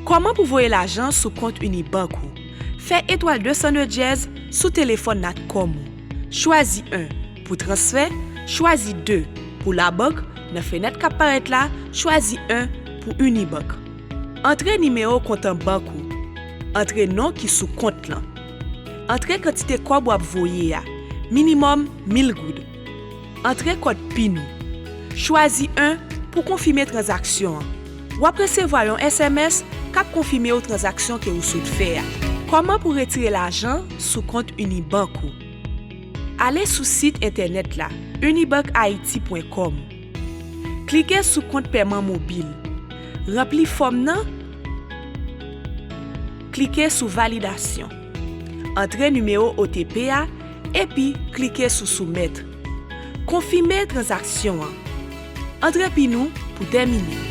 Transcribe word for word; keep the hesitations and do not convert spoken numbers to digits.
Kòman pou voye lajan sou kont Unibank ou? Fè etwal de san de dyèz sou telefòn Natcom ou. Chwazi en pou transfè, chwazi de pou labank, nan fenèt k ap parèt la, chwazi en pou Unibank. Antre nimewo kont an bank ou. Antre non ki sou kont lan. Antre kantite kòb w ap voye a, minimòm mil goud. Antre kòd pin ou. Chwazi en pou konfime tranzaksyon an. W ap resevwa yon S M S k ap konfime w tranzaksyon ke ou sot fè a. Kòman pou retire lajan sou kont Unibank ou? Ale sou sit entènèt la, unibank haiti pwen kòm. Klike sou kont pèman mobil. Ranpli fòm nan. Klike sou validasyon. Antre nimewo O T P a, epi klike sou soumèt. Konfime tranzaksyon an. Antre pin ou pou tèmine.